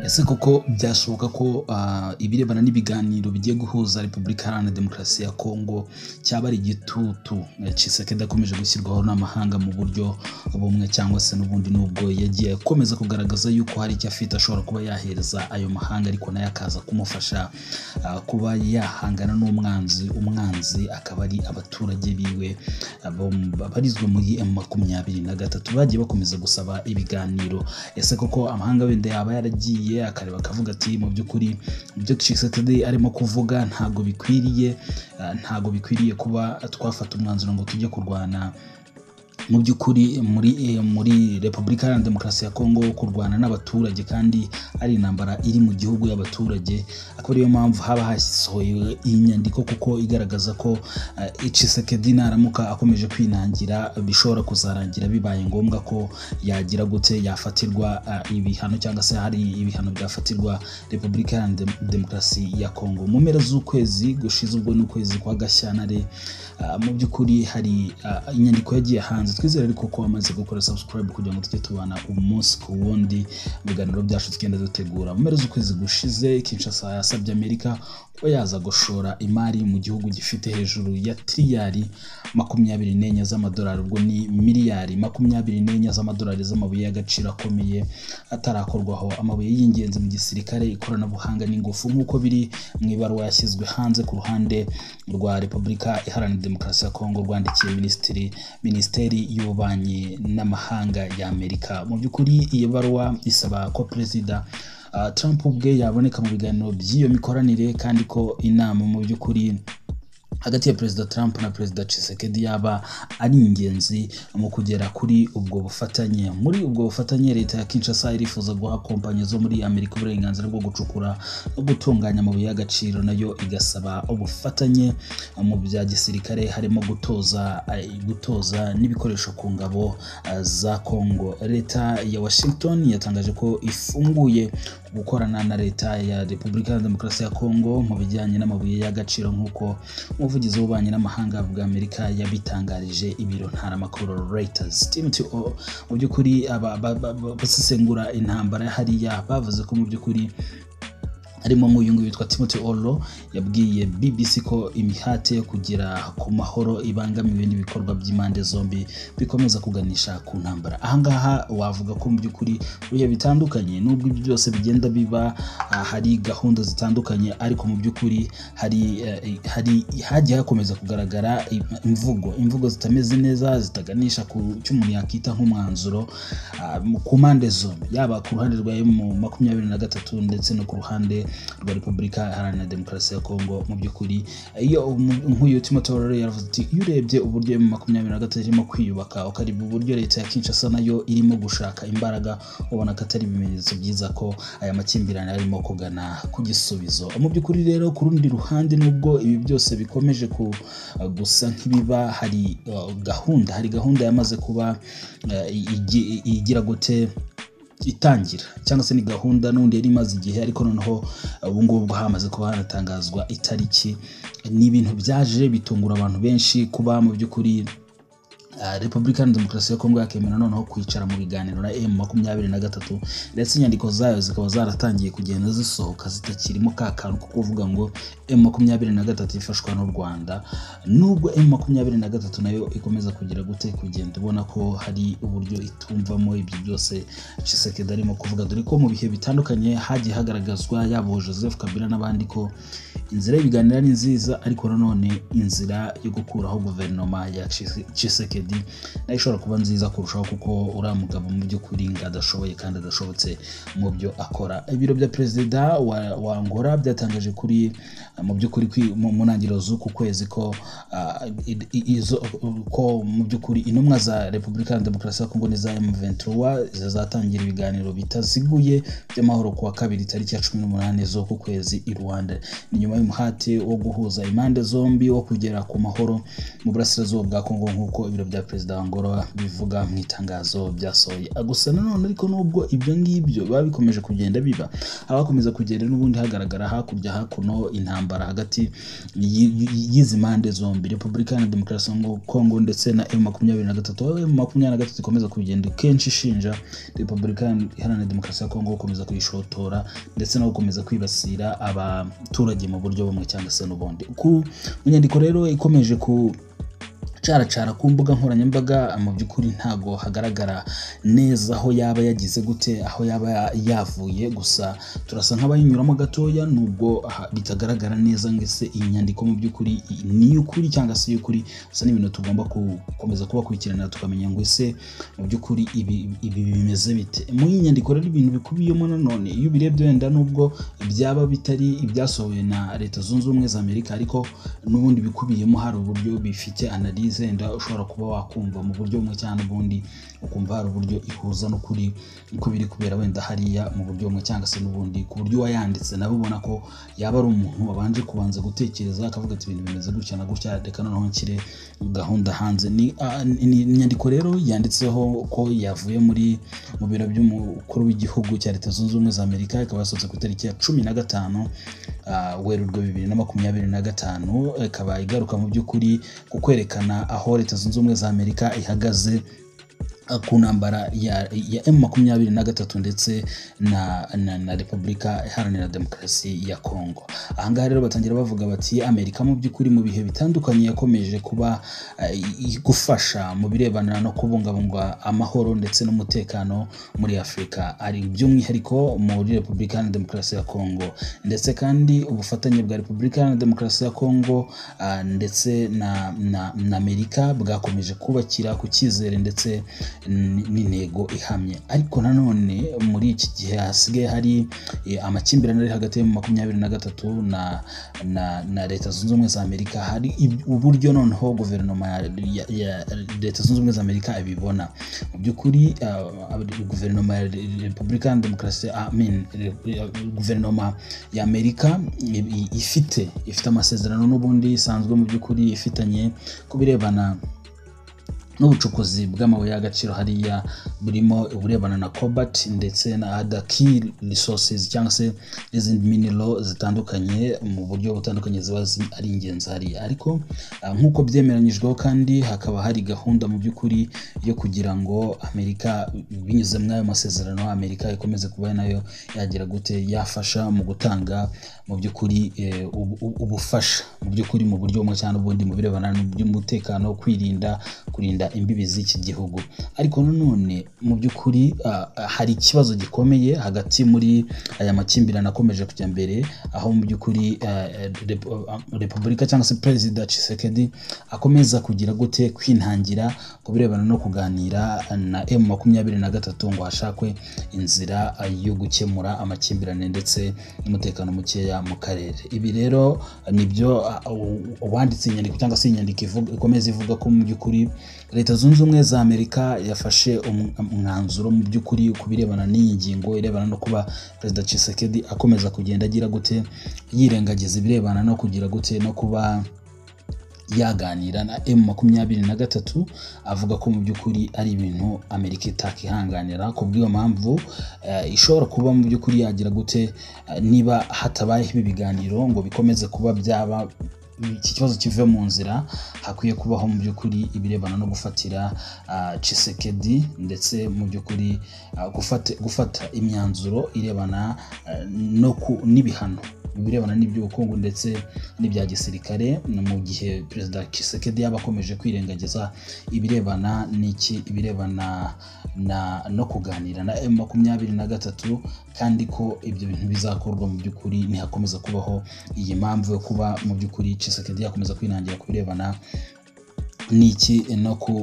Ese koko byashoboka ko ibirebana n'ibiganiro bigiye guhuza Repubulika Iharanira Demokarasi ya Kongo cyaba ari igitutu Tshisekedi akomeje gushyirwaho n'amahanga mu buryo bumwe cyangwa se n'ubundi, nubwo yagiye akomeza kugaragaza yuko hari icyo afite ashobora kuba yahereza ayo mahanga, ariko nayo akaza kumufasha kuba yahangana n'umwanzi, umwanzi akaba ari abaturage biwe babarizwa muri M23 bagiye bakomeza gusaba ibiganiro. Ese koko amahanga wenda yaba yaragiye akareba akavuga ati mu by'ukuri ibyo Tshisekedi arimo kuvuga ntago bikwiriye, ntago bikwiriye kuba twafata umwanzuro ngo tujye kurwana mu by'ukuri muri Repubulika Iharanira Demokarasi ya Kongo, kurwana n'abaturage kandi ari intambara iri mu gihugu y'abaturage. Akaba ariyo mpamvu haba hasohoye iyi nyandiko, kuko igaragaza ko Tshisekedi naramuka akomeje kwinangira bishobora kuzarangira bibaye ngombwa ko yagira gute, yafatirwa ibihano cyangwa se hari ibihano byafatirwa Repubulika Iharanira Demokarasi ya Kongo. Mu mpera z'ukwezi gushize, ubwo n'ukwezi kwa Gashyantare, mu by'ukuri hari inyandiko yagiye hanze. Twizere ariko ko wamaze gukora subscribe kugira ngo tujye tubana umunsi ku wundi ibiganiro byacu tugenda dutegura. Mu mpera z'ukwezi gushize, Kinshasa yasabye Amerika kuba yaza gushora imari mu gihugu gifite hejuru ya tiriyari 24 z'amadolari, ubwo ni miliyari 24 z'amadolari z'amabuye y'agaciro akomeye atarakorwaho, amabuye y'ingenzi mu gisirikare, ikoranabuhanga n'ingufu, nk'uko biri mu ibaruwa yashyizwe hanze ku ruhande rwa Repubulika Iharanira Demokarasi ya Kongo rwandikiye Minisiteri y'Ububanyi n'Amahanga ya Amerika. Mu by'ukuri iyi baruwa isaba ko Perezida Trump ubwe yaboneka mu biganiro by'iyo mikoranire, kandi ko inama mu by'ukuri hagati ya Perezida Trump na Perezida Tshisekedi yaba ari ingenzi mu kugera kuri ubwo bufatanye. Muri ubwo bufatanye, leta ya Kinshasa irifuza guha kompanyi zo muri Amerika uburenganzira bwo gucukura no gutunganya amabuye y'agaciro, nayo igasaba ubufatanye mu bya gisirikare harimo gutoza n'ibikoresho ku ngabo za Kongo. Leta ya Washington yatangaje ko ifunguye gukorana na leta ya Repubulika ya Demokarasi ya Kongo mu bijyanye n'amabuye y'agaciro, nk'uko umuvugizi w'ububanyi n'amahanga bwa Amerika yabitangarije ibiro ntaramakuru Reuters. Timothy O, mu by'ukuri basesengura intambara hariya bavuze ko mu by'ukuri harimo nk'uyu nguyu witwa Timothy Olo yabwiye BBC ko imihate yo kugera ku mahoro ibangamiwe n'ibikorwa by'impande zombi bikomeza kuganisha ku ntambara. Ahangaha wavuga ko mu by'ukuri bihe bitandukanye, nubwo ibyo byose bigenda biba, hari gahunda zitandukanye, ariko mu by'ukuri hari hagiye hakomeza kugaragara imvugo zitameze neza, zitaganisha ku cyo umuntu yakita nk'umwanzuro ku mpande zombi, yaba ku ruhande rwa M23 ndetse no ku ruhande rwa Repubulika Iharanira Demokarasi ya Kongo. Mu by'ukuri iyo nk'uyu Timothy Olo yaravuze ati iyo urebye uburyo M23 irimo kwiyubaka, ukareba uburyo leta ya Kinshasa nayo irimo gushaka imbaraga, ubona ko atari ibimenyetso byiza ko aya makimbirane arimo kugana ku gisubizo. Mu by'ukuri rero ku rundi ruhande, nubwo ibi byose bikomeje gusa nk'ibiba, hari gahunda yamaze kuba igira gute itangira, cyangwa se ni gahunda n'undi yari imaze igihe, ariko noneho ubu ngubu hamaze kuba hanatangazwa itariki. Ni ibintu byaje bitungura abantu benshi kuba mu by'ukuri Repubulika Iharanira Demokarasi ya Kongo yakemera noneho kwicara mu biganiro na M23, ndetse inyandiko zayo zikaba zaratangiye kugenda zisohoka zitakirimo ka kantu ko kuvuga ngo M23 ifashwa n'u Rwanda, nubwo M23 nayo ikomeza kugira gute kugenda ubona ko hari uburyo itumvamo ibyo byose Tshisekedi arimo kuvuga, dore ko mu bihe bitandukanye hagiye hagaragazwa yaba Joseph Kabila n'abandi ko inzira y'ibiganiro ari nziza, ariko nanone inzira yo gukuraho guverinoma ya Tshisekedi nayo ishobora kuba nziza kurushaho, kuko uriya mugabo mu by'ukuri ngo adashoboye kandi adashobotse mu byo akora. Ibiro bya Perezida wa Angola byatangaje kuri mu by'ukuri mu ntangiriro z'uku kwezi ko ko mu by'ukuri intumwa za Repubulika ya Demokarasi ya Kongo n'iza M23 zizatangira ibiganiro bitaziguye by'amahoro kuwa kabiri tariki ya 18 z'uku kwezi i Rwanda. Ni nyuma y'umuhate wo guhuza impande zombi wo kugera ku mahoro mu burasirazuba bwa Kongo, nk'uko ibiro bya Perezida wa Angola bivuga mu itangazo byasohoye. Gusa nanone ariko nubwo ibyo ngibyo biba bikomeje kugenda biba, abakomeza kugenda n'ubundi hagaragara hakurya hakuno intambara hagati y'izi mpande zombi, Repubulika Iharanira Demokarasi ya Kongo ndetse na M23. Aho M23 ikomeza kugenda kenshi ishinja Repubulika Iharanira Demokarasi ya Kongo gukomeza kuyishotora ndetse no gukomeza kwibasira abaturage mu buryo bumwe cyangwa se n'ubundi. Ku nyandiko rero ikomeje ku caracara ku mbuga nkoranyambaga, mu by'ukuri ntago hagaragara neza aho yaba yagize gute, aho yaba yavuye, gusa turasa nk'abayinyuramo gatoya nubwo bitagaragara neza ngo ese iyi nyandiko mu by'ukuri ni ukuri cyangwa se y'ukuri. Gusa n'ibintu tugomba gukomeza kubakurikirana tukamenya ngo ese mu by'ukuri ibi bimeze bite. Muri iyi nyandiko rero ibintu bikubiyemo nanone iyo ubirebye wenda nubwo byaba bitari ibyasohowe na Leta Zunze Ubumwe za Amerika, ariko n'ubundi bikubiyemo hari uburyo bifite analyse wenda ushobora kuba wakumva mu buryo bumwe cyangwa ubundi, ukumva hari uburyo ihuza n'ukuri uko biri kubera wenda hariya mu buryo bumwe cyangwa se n'ubundi, ku buryo wayanditse nawe ubona ko yaba ari umuntu wabanje kubanza gutekereza akavuga ati ibintu bimeze gutya na gutya, reka noneho nshyire gahunda hanze. Ni inyandiko rero yanditseho ko yavuye muri mu biro by'umukuru w'igihugu cya Leta Zunze Ubumwe za Amerika, ikaba yasohotse ku itariki ya 15 Werurwe 2025, ikaba igaruka mu by'ukuri ku kwerekana aho Leta Zunze Ubumwe za Amerika ihagaze ku ntambara ya M23 ndetse na Repubulika Iharanira Demokarasi ya Kongo. Ahangaha rero batangira bavuga bati Amerika mu by'ukuri mu bihe bitandukanye yakomeje kuba gufasha mu birebana no kubungabunga amahoro ndetse n'umutekano muri Afurika, ari by'umwihariko muri Repubulika Iharanira Demokarasi ya Kongo, ndetse kandi ubufatanye bwa Repubulika Iharanira Demokarasi ya Kongo ndetse na Amerika bwakomeje kubakira ku cyizere ndetse n'intego ihamye. Ariko nanone muri iki gihe hasigaye hari amakimbirane ari hagati ya 23 na Leta Zunze Ubumwe za Amerika, hari uburyo noneho guverinoma ya Leta Zunze Ubumwe za Amerika ibibona. Mu by'ukuri guverinoma ya Repubulika Iharanira Demokarasi, guverinoma ya Amerika ifite amasezerano n'ubundi isanzwe mu by'ukuri ifitanye ku birebana n'ubucukuzi bw'amabuye y'agaciro hariya, burimo uburebana na cobalt ndetse na other key resources cyangwa se n'izindi mineral zitandukanye mu buryo butandukanye ziba ari ingenzi hariya. Ariko nk'uko byemeranyijweho kandi hakaba hari gahunda mu by'ukuri yo kugira ngo Amerika binyuze muri ayo masezerano Amerika ikomeze kuba nayo yagira gute yafasha mu gutanga mu by'ukuri ubufasha mu by'ukuri mu buryo bumwe cyangwa ubundi mu birebana n'umutekano, kwirinda kurinda imbibi z'iki gihugu. Ariko nanone mu by'ukuri hari ikibazo gikomeye hagati muri aya makimbirane akomeje kujya mbere, aho mu by'ukuri Repubulika cyangwa se Perezida Tshisekedi akomeza kugira gute kwintangira ku birebana no kuganira na M23 ngo hashakwe inzira yo gukemura amakimbirane ndetse n'umutekano mukeya mu karere. Ibi rero nibyo uwanditse inyandiko cyangwa se inyandiko ikomeza ivuga ko mu by'ukuri Leta Zunze Ubumwe za Amerika yafashe umwanzuro mu by'ukuri ku birebana n'iyi ngingo irebana no kuba Perezida Tshisekedi akomeza kugenda agira gute yirengagiza ibirebana no kugira gute no kuba yaganira na M23, avuga ko mu by'ukuri ari ibintu Amerika itakihanganira. Ku bw'iyo mpamvu ishobora kuba mu by'ukuri yagira gute niba hatabayeho ibi biganiro ngo bikomeze kuba byaba iki kibazo kive mu nzira, hakwiye kubaho mu by'ukuri ibirebana no gufatira Tshisekedi ndetse mu by'ukuri gufata imyanzuro irebana no n'ibihano ibirebana n'iby'ubukungu ndetse n'ibya gisirikare, mu gihe Perezida Tshisekedi yaba akomeje kwirengagiza ibirebana n'iki ibirebana no kuganira na M23, kandi ko ibyo bintu bizakorwa mu by'ukuri ntihakomeza kubaho iyi mpamvu yo kuba mu by'ukuri Tshisekedi yakomeza kwinangira ku birebana n'iki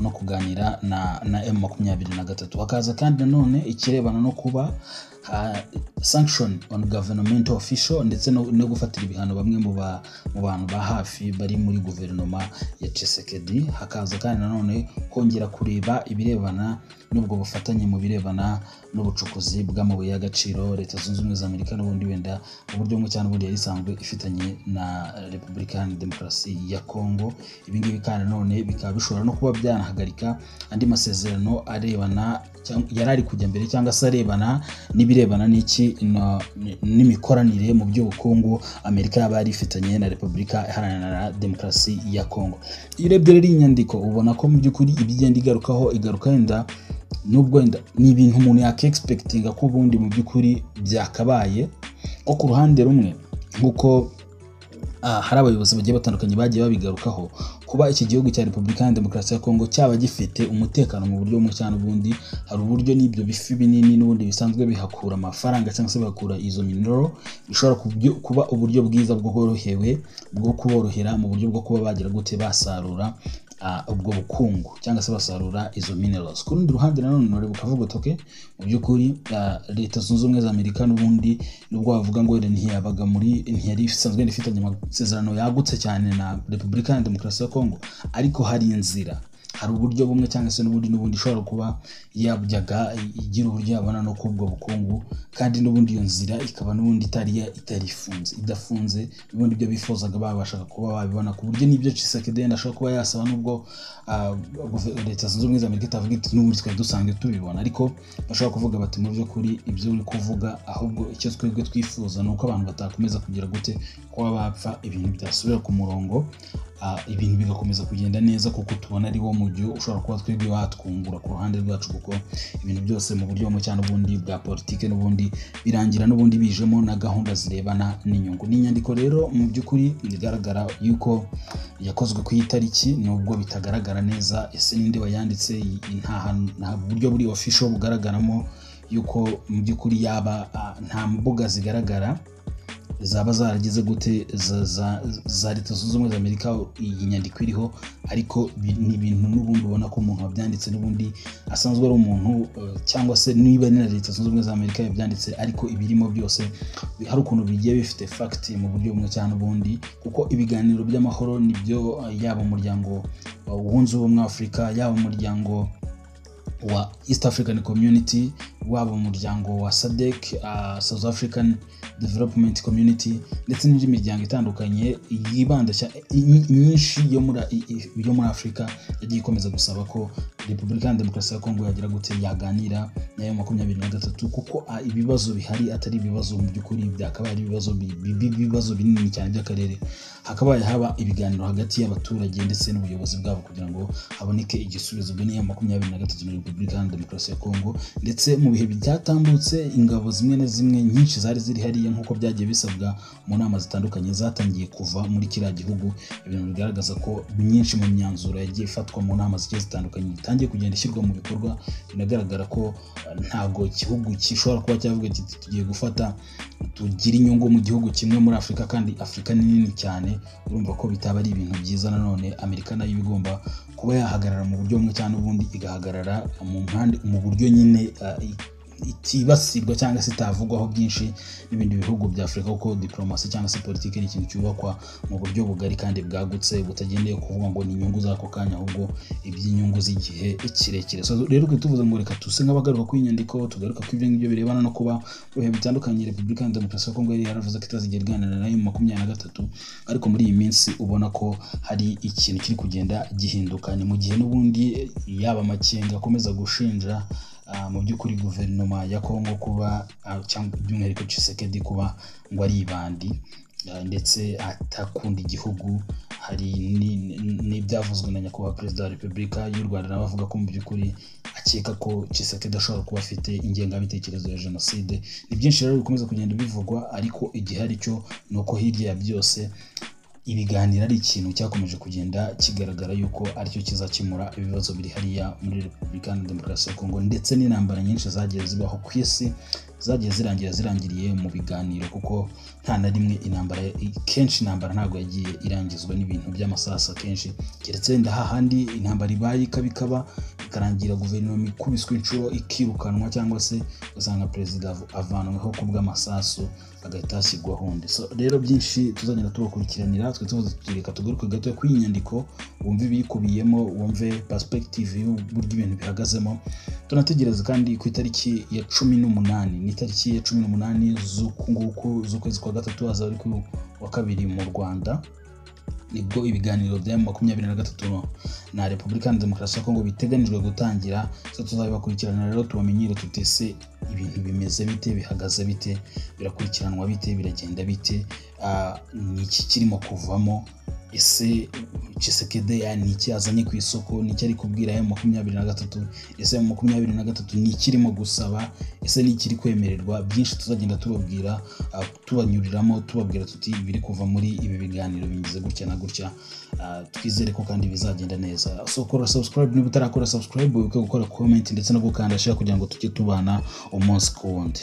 no kuganira na M23. Hakaza kandi nanone ikirebana no kuba Sanction on governmental official, ndetse no gufatira ibihano bamwe mu bantu ba hafi bari muri guverinoma ya Tshisekedi. Hakaza kandi nanone kongera kureba ibirebana n'ubwo bufatanye mu birebana n'ubucukuzi bw'amabuye y'agaciro Leta Zunze Ubumwe za Amerika n'ubundi wenda mu buryo bumwe cyangwa ubundi yari isanzwe ifitanye na Repubulika Iharanira Demokarasi ya Kongo. Ibi ngibi kandi nanone bikaba bishobora no kuba byanahagarika andi masezerano arebana yari ari kujya mbere cyangwa se arebana n'ibirebana n'iki n'imikoranire mu by'ubukungu Amerika yaba yari ifitanye na Repubulika Iharanira Demokarasi ya Kongo. Iyo urebye rero iyi nyandiko ubona ko mu by'ukuri ibyo igenda igarukaho igaruka wenda nubwo wenda ni ibintu umuntu yakexpectinga ko ubundi mu by'ukuri byakabaye, ko ku ruhande rumwe nk'uko hari abayobozi bagiye batandukanye bagiye babigarukaho, kuba iki gihugu cya Repubulika Iharanira Demokarasi ya Kongo cyaba gifite umutekano mu buryo bumwe cyangwa ubundi, hari uburyo n'ibyo bifi binini n'ubundi bisanzwe bihakura amafaranga cyangwa se bihakura izo mineral, bishobora kuba uburyo bwiza bworohewe bwo kuborohera mu buryo bwo kuba bagira gute basarura ubwo bukungu cyangwa se basarura izo minerals. Ku rundi ruhande nanone ureba ukavuga uti okay, mu by'ukuri Leta Zunze Ubumwe za Amerika n'ubundi nubwo bavuga ngo ntiyabaga muri ntiyari isanzwe ifitanye amasezerano yagutse cyane na Repubulika Iharanira Demokarasi ya Kongo, ariko hari inzira, hari uburyo bumwe cyangwa se n'ubundi ishobora kuba yabyaga igira uburyo yabona no kubwo bukungu, kandi n'ubundi iyo nzira ikaba n'ubundi itari ifunze idafunze, n'ubundi ibyo bifuzaga babashaga kuba babibona, ku buryo n'ibyo Tshisekedi ashobora kuba yasaba nubwo Leta Zunze Ubumwe za Amerika itavuga iti n'ubundi twari dusanzwe tubibona, ariko bashobora kuvuga bati mu by'ukuri ibyo uri kuvuga ahubwo icyo twebwe twifuza ni uko abantu batakomeza kugira gute kuba bapfa, ibintu byasubira ku murongo, ibintu bigakomeza kugenda neza, kuko tubona ari wo mujyo ushobora kuba twebwe watwungura ku ruhande rwacu, kuko ibintu byose mu buryo bumwe cyangwa ubundi bwa politike n'ubundi birangira n'ubundi bijemo na gahunda zirebana n'inyungu. Ni inyandiko rero mu by'ukuri igaragara yuko yakozwe ku itariki, nubwo bitagaragara neza ese ninde wayanditse, nta buryo buri official bugaragaramo yuko mu by'ukuri yaba nta mbuga zigaragara zaba zaragize gute za Leta Zunze Ubumwe za Amerika iyi nyandiko iriho, ariko ni ibintu n'ubundi ubona ko umuntu wabyanditse n'ubundi asanzwe ari umuntu cyangwa se niba ni na Leta Zunze Ubumwe za Amerika yabyanditse, ariko ibirimo byose hari ukuntu bigiye bifite fact mu buryo bumwe cyangwa ubundi, kuko ibiganiro by'amahoro nibyo yaba umuryango wunze ubumwe Afurika, yaba umuryango wa East African Community, waba umuryango wa SADC, South African Development Community, ndetse n'indi miryango itandukanye yibanda myinshi yo muri Afurika yagiye ikomeza gusaba ko Repubulika Iharanira Demokarasi ya Kongo yagira gute yaganira nayo 23, kuko ibibazo bihari atari ibibazo mu by'ukuri byakabaye ari ibibazo binini cyane by'akarere, hakabaye haba ibiganiro hagati y'abaturage ndetse n'ubuyobozi bwabo kugira ngo haboneke igisubizo. Ubwo ni 23 na Repubulika Iharanira Demokarasi ya Kongo, ndetse mu bihe byatambutse ingabo zimwe na zimwe nyinshi zari ziri hariya nk'uko byagiye bisabwa mu nama zitandukanye zatangiye kuva muri kiriya gihugu, ibintu bigaragaza ko myinshi mu myanzuro yagiye ifatwa mu nama zigiye zitandukanye itangiye kugenda ishyirwa mu bikorwa. Binagaragara ko ntago igihugu gishobora kuba cyavuga kiti tugiye gufata tugira inyungu mu gihugu kimwe muri Afurika, kandi Afurika ni nini cyane, urumva ko bitaba ari ibintu byiza. Nanone Amerika nayo igomba kuba yahagarara mu buryo bumwe cyangwa ubundi, igahagarara mu mpande mu buryo nyine itibasirwa cyangwa se itavugwaho byinshi n'ibindi bihugu bya Afurika, kuko diplomasi cyangwa se politiki ni ikintu cyubakwa mu buryo bugari kandi bwagutse, butagendeye kuvuga ngo ni inyungu z'ako kanya, ahubwo iby'inyungu z'igihe kirekire. So rero tuvuze ngo reka tuse nk'abagaruka ku inyandiko, tugaruka ku ibyo ngibyo birebana no kuba mu bihe bitandukanye Repubulika Iharanira Demokarasi ya Kongo yari yaravuze ko itazigera iganira nayo mu 23, ariko muri iyi minsi ubona ko hari ikintu kiri kugenda gihinduka. Ni mu gihe n'ubundi yaba amakenga akomeza gushinja mu by'ukuri guverinoma ya Kongo kuba cyangwa by'umwihariko Tshisekedi kuba ngo ari ibandi ndetse atakunda igihugu. Hari n'ibyavuzwe na nyakubahwa Perezida wa Repubulika y'u Rwanda, nawe avuga ko mu by'ukuri akeka ko Tshisekedi ashobora kuba afite ingengabitekerezo ya jenoside. Ni byinshi rero bikomeza kugenda bivugwa, ariko igihari cyo ni uko hirya ya byose ibiganiro ari ikintu cyakomeje kugenda kigaragara yuko aricyo kizakemura ibibazo biri hariya muri Repubulika Iharanira Demokarasi ya Kongo, ndetse n'intambara nyinshi zagiye zibaho ku isi zagiye zirangira zirangiriye mu biganiro, kuko nta na rimwe intambara, kenshi intambara ntabwo yagiye irangizwa n'ibintu by'amasasa kenshi, keretse wenda hahandi intambara ibaye ikaba Bikarangira guverinoma ikubiswe inshuro, ikirukanwa, cyangwa se ugasanga perezida avanweho ku bw'amasasu, agahita hashyirwaho undi. So rero byinshi tuzagenda tubakurikiranira. Twe tuvuze tuti reka tugaruke gato kuri iyi nyandiko, wumve ibiyikubiyemo, wumve perspective y'uburyo ibintu bihagazemo. Tunategereza kandi ku itariki ya 18, ni itariki ya 18 z'uku nguku z'ukwezi kwa gatatu, hazaba ari ku wa kabiri mu Rwanda, nibwo ibiganiro bya M23 na Repubulika ya Demokarasi ya Kongo biteganijwe gutangira. So tuzabibakurikirana rero, tubamenyere tutese ibintu bimeze bite, bihagaze bite, birakurikiranwa bite, biragenda bite, ni iki kirimo kuvamo, ese Tshisekedi ni iki yazanye ku isoko, ni iki ari kubwira M23, ese M23 ni iki irimo gusaba, ese ni iki iri kwemererwa. Byinshi tuzagenda tubabwira, tubanyuriramo, tubabwira tuti ibiri kuva muri ibi biganiro bimeze gutya na gutya. Twizere ko kandi bizagenda neza. So kora subscribe niba utarakora subscribe, wibuke gukora comment ndetse no gukanda share kugira ngo tujye tubana umunsi ku wundi.